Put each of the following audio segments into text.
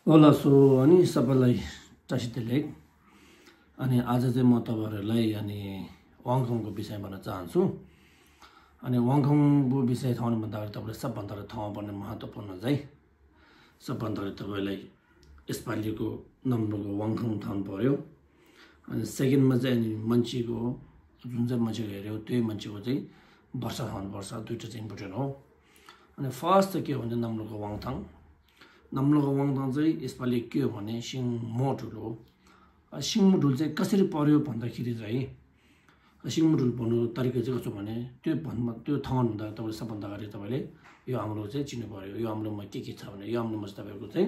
होला सो अनि सबैलाई टासितेलेक अनि आज चाहिँ म तपाईहरुलाई अनि वाङखङको विषय भन्न चाहन्छु। अनि वाङखङको विषय थाहा हुनुभन्दा अगाडि तपाईले सबभन्दा थाहा पर्ने महत्त्वपूर्ण चाहिँ सबभन्दा तपाईलाई यसपालिको नम्बरको वाङखङ थाहा पर्यो। अनि सेकेन्डमा चाहिँ अनि मान्छेको जुन चाहिँ मान्छेले हेर्यो त्यही मान्छेको चाहिँ वर्ष थाहा पर्छ, दुईटा चाहिँ इम्पोर्टेन्ट हो। अनि फर्स्ट चाहिँ के हो भने नम्बरको वाङथाङ नम्लोको वाङथाङ चाहिँ यसपालि के हो भने सिङमो ढुल हो। सिङमो ढुल चाहिँ कसरी पर्यो भन्दाखेरि चाहिँ सिङमो ढुल भन्नु तरिका चाहिँ कस्तो भने त्यो ठाउँ भन्दा तपाईले सबभन्दा अगाडि तपाईले यो हाम्रो चाहिँ चिन्नु पर्यो। यो हाम्रोमा के छ भने यो हाम्रोमा चाहिँ तपाईको चाहिँ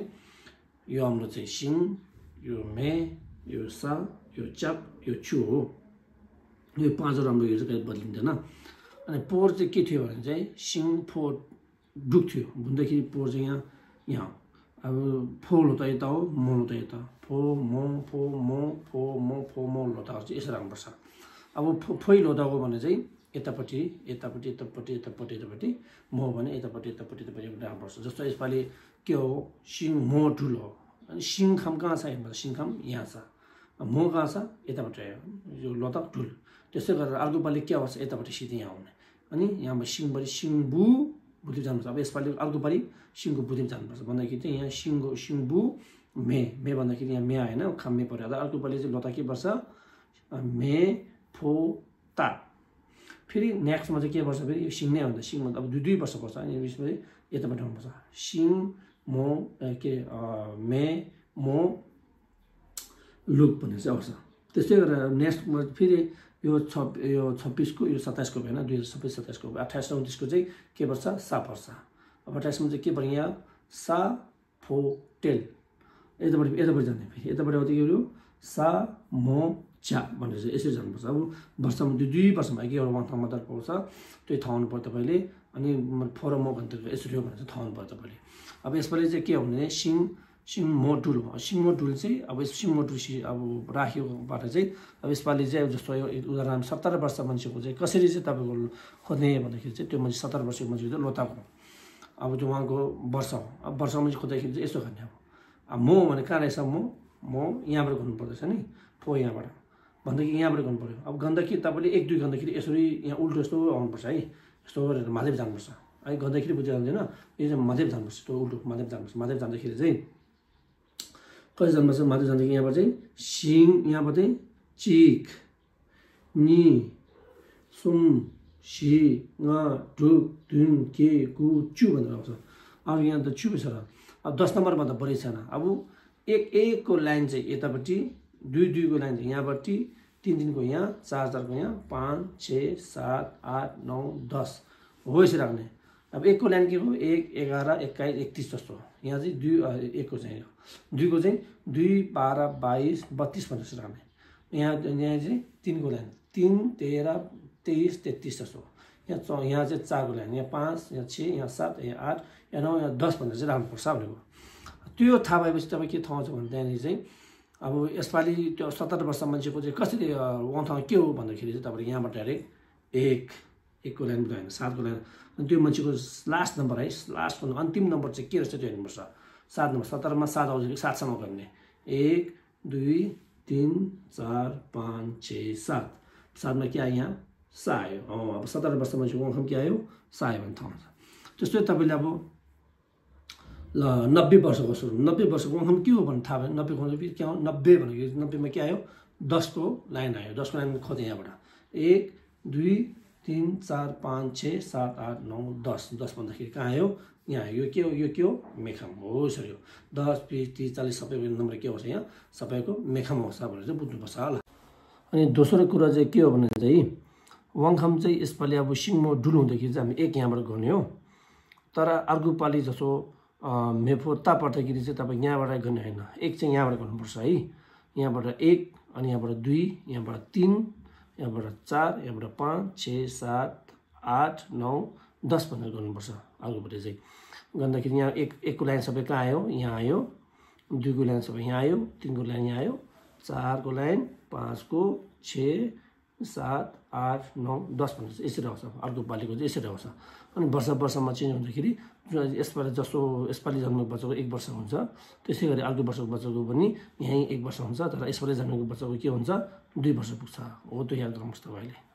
यो हाम्रो चाहिँ सिङ, यो मे, यो सा, यो चाप, यो छु हो। यो पाँचवटा हाम्रो यो चाहिँ बदलिँदैन। अनि पोर चाहिँ के थियो भने चाहिँ सिङ फो डुक थियो भन्दाखेरि पोर चाहिँ यहाँ अब फो लोता यता हो, मो लोता यता, फो मो फो मो फो मो फो मो लोता चाहिँ यसरी राख्नुपर्छ। अब फोइ लोताको भने चाहिँ यतापट्टि यतापट्टि यतापट्टि यतापट्टि यतापट्टि मो भने यतापट्टि यतापट्टि यतापट्टि राख्नुपर्छ। जस्तो यसपालि के हो सिङ मो ढुल हो। अनि सिङ खाम कहाँ छ हेर्नु सिङ खाम यहाँ छ, मो कहाँ छ यतापट्टि आयो यो लोता ढुल। त्यसै गरेर अर्को पालि के आउँछ यतापट्टि सिधै यहाँ आउने। अनि यहाँबाट सिङबाट सिङबु बुद्धि जानुपर्छ। अब यसपालि अर्को पालि सिङको बुद्धि जानुपर्छ भन्दाखेरि चाहिँ यहाँ सिङको सिङबु मे मे भन्दाखेरि यहाँ मे आएन खाम्मे पर्यो। अर्को पालि चाहिँ लता के पर्छ मे फो ता। फेरि नेक्स्टमा चाहिँ के पर्छ फेरि यो सिङ नै हुन्छ। सिङमा अब दुई वर्ष पर्छ अनि यसमा यतापट्टि आउनुपर्छ सिङ मो के मे मो लुक भन्ने चाहिँ आउँछ। त्यस्तै गरेर नेक्स्टमा फेरि यो 26को यो 27को होइन 2026 27को 28 29को चाहिँ के पर्छ सा पर्छ। अब 28मा चाहिँ के पर्यो यहाँ सा फो टेल यतापट्टि जाने फेरि यतापट्टि आउँछ के हो सा मो चा भनेर चाहिँ यसरी जानुपर्छ। अब वर्षमा दुई वर्षमा एकवटा वाङथाङ मात्र पाउँछ त्यो थाहा हुनु पर्यो तपाईँले। अनि फोर मो भन्दा यसरी हो भनेर चाहिँ थाहा हुनु पर्यो तपाईँले। अब यसपालि चाहिँ के हो भने सिङमो ढुल हो। सिङमो ढुल चाहिँ अब सिङमो ढुल अब राखेकोबाट चाहिँ अब यसपालि चाहिँ जस्तो यो उदाहरण 17 वर्ष मान्छेको चाहिँ कसरी चाहिँ तपाईँको खोज्ने भन्दाखेरि चाहिँ त्यो मान्छे 17 वर्षको मान्छेको चाहिँ लोताको अब त्यो उहाँको वर्ष हो। अब वर्षमा चाहिँ खोज्दाखेरि चाहिँ यस्तो गर्ने अब मो भने कहाँ रहेछ मो यहाँबाट गर्नु पर्दैछ नि फो यहाँबाट भन्दाखेरि यहाँबाट गर्नु पऱ्यो। अब गन्दाखेरि तपाईँले एक दुई गन्दाखेरि यसरी यहाँ उल्टो यस्तो आउनुपर्छ है यस्तो गरेर माधेव जानुपर्छ है। गन्दाखेरि बुझेर जान्दैन यो चाहिँ माधेव जानुपर्छ त्यो उल्टो माधेव जानुपर्छ। माधेव जाँदाखेरि चाहिँ कति जानुपर्छ माधेव जाँदाखेरि यहाँबाट चाहिँ सिङ यहाँबाट चाहिँ चिक नि सुङ सी ङ ढुक धुन के कु चु भनेर आउँछ। अब यहाँ त छु छ र अब 10 नम्बरभन्दा बढी छैन। अब एक को लाइन चाहिँ यतापट्टि दुई को लाइन चाहिँ यहाँपट्टि 3 को यहाँ 4 को यहाँ 5 6 7 8 9 10 हो यसरी राख्ने। अब एक को लाइन के हो 1 11 21 31 जस्तो यहाँ चाहिँ दुई एक को चाहिँ दुई को चाहिँ 2 12 22 32 भनेर राख्ने। यहाँ चाहिँ 3 को लाइन 3 13 23 33 जस्तो यहाँ चाहिँ 4 को लाइन यहाँ 5 यहाँ 6 यहाँ 7 यहाँ 8 यहाँ 9 यहाँ 10 भनेर चाहिँ राख्नुपर्छ भनेको। त्यो थाहा भएपछि तपाईँ के थाहा छ भने त्यहाँनिर चाहिँ अब यसपालि त्यो 17 वर्ष मान्छेको चाहिँ कसरी वाङथाङ के हो भन्दाखेरि चाहिँ तपाईँले यहाँबाट डाइरेक्ट एक को लाइन होइन 7 को लाइन अनि त्यो मान्छेको लास्ट नम्बर है लास्ट अन्तिम नम्बर चाहिँ के रहेछ त्यो हेर्नुपर्छ। 7 नम्बर 17मा 7 आउँछ 7सम्म गर्ने 1 2 3 4 5 6 7 7मा के आयो यहाँ सा आयो। अब 17 वर्ष मान्छेको वाङथाङ के आयो सा आयो भने थाहा हुन्छ। त्यस्तै तपाईँले अब ल 90 वर्षको सुरु 90 वर्षको वाङथाङ के हो भने थाहा भयो। 90 को फेरि के हो 90 भनेको 90मा के आयो 10 को लाइन आयो। 10 को लाइन खोजेँ यहाँबाट 1 2 3 4 5 6 7 8 9 10 10 भन्दाखेरि कहाँ आयो यहाँ यो के हो मेखाम हो यसरी हो। 10 20 30 40 सबैको नम्बर के आउँछ यहाँ सबैको मेखाम आउँछ भनेर चाहिँ बुझ्नुपर्छ होला। अनि दोस्रो कुरा चाहिँ के हो भने चाहिँ वाङखाम चाहिँ यसपालि अब सिङमो ढुल हुँदाखेरि चाहिँ हामी एक यहाँबाट गर्ने हो। तर अर्को पालि जस्तो मेफो ता पर्दाखेरि चाहिँ तपाईँ यहाँबाट गर्ने होइन एक चाहिँ यहाँबाट गर्नुपर्छ है। यहाँबाट 1 अनि यहाँबाट 2 यहाँबाट 3 यहाँबाट 4 यहाँबाट 5 6 7 8 9 10 भनेर गर्नुपर्छ। अर्कोपट्टि चाहिँ गर्दाखेरि यहाँ एक को लाइन सबै कहाँ आयो यहाँ आयो 2 को लाइन सबै यहाँ आयो 3 को लाइन यहाँ आयो 4 को लाइन 5 को 6 7 8, 9, 10 भनेर यसरी आउँछ। अर्को पालिको चाहिँ यसरी आउँछ। अनि वर्षमा चेन्ज हुँदाखेरि यसपालि यसपालि जन्मेको बच्चाको 1 वर्ष हुन्छ, त्यसै गरी अर्को वर्षको बच्चाको पनि यहीँ 1 वर्ष हुन्छ। तर यसपालि जन्मेको बच्चाको के हुन्छ 2 वर्ष पुग्छ। हो त्यो याद गर्नुहोस् तपाईँले।